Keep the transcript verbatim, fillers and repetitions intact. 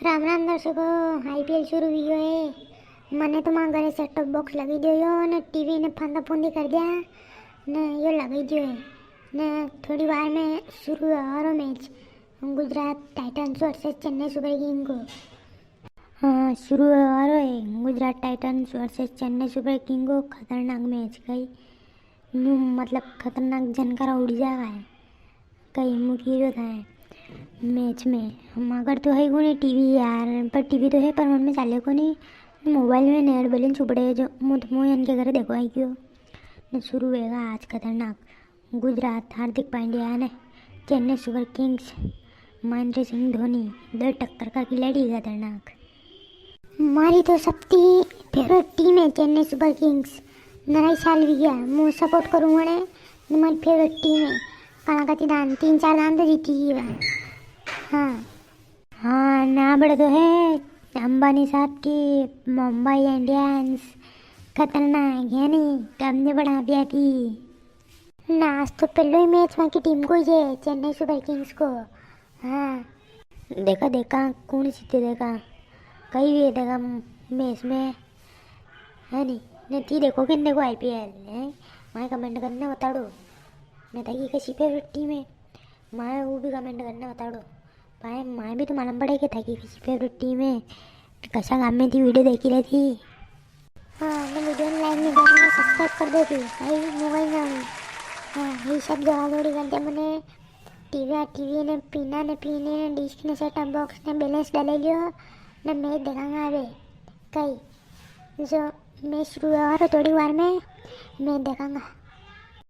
राम राम दर्शकों, आईपीएल शुरू हुई गयो है। मने तो मां घरे सेट टॉप बॉक्स लगी दियो यो ने टीवी ने फांदा फूंदी कर दिया ने यो लगी दियो है। ने थोड़ी बार में शुरू हुआ वारो match Gujarat Titans versus Chennai super king को। हाँ, शुरू हुआ वारो है Gujarat Titans versus Chennai super king को। खतरनाक मैच कई, न्यू मतलब खतरनाक झनकारा उड़ी जागा है। कई मुखी जो था है मैच में। मां घर तो है कोनी टीवी यार, पर टीवी तो है पर उनमें चाले कोनी। मोबाइल में नेट बैलेंस उपड़े जो मुत मुंह इनके घर देखो आई गयो। ने शुरू होएगा आज खतरनाक। गुजरात हार्दिक पांड्या ने चेन्नई सुपर किंग्स महेंद्र सिंह धोनी दो टक्कर का खिलाड़ी खतरनाक। मारी तो सबती फेवरेट टीम है चेन्नई सुपर किंग्स। नराई साल भी गया, मु सपोर्ट करूँ वणे, ने मारी फेवरेट टीम है। काला का दान, तीन चार दान तो जीती गई वह। हाँ। हाँ, ना बड़े तो है अंबानी साहब की मुंबई इंडियंस। खतरनाक है नी, कम नहीं बना दिया थी। ना, आज तो पहलो ही मैच वहाँ की टीम को ही है, चेन्नई सुपर किंग्स को। हाँ। देखा, देखा, कौन जीते देखा, कई भी देखा मैच में, है नी? ने थी देखो कि नी देखो आईपीएल, हैं? माए कमेंट करने बताड़ो। ने थाकी कसी फेवरेट टीम है, माए वो भी कमेंट करने बताड़ो। भाई, माए भी तो मालूम पड़े कि थाकी कसी फेवरेट टीम है, कसा गाम में थी वीडियो देखी रही थी। हाँ, ने वीडियो ने लाइक नहीं करना, सब्सक्राइब कर दो थी। भाई, मोबाइल ना हो। हाँ, ये सब जोड़ा जोड़ी कर दे मने। टीवी, टीवी ने पीना ने पीने ने डिश ने सेटअप बॉक्स ने बैलेंस डाले लियो। ने मैच देखांगा अबे। कई जो मैच शुरू हुआ और थोड़ी बार में मैच देखांगा।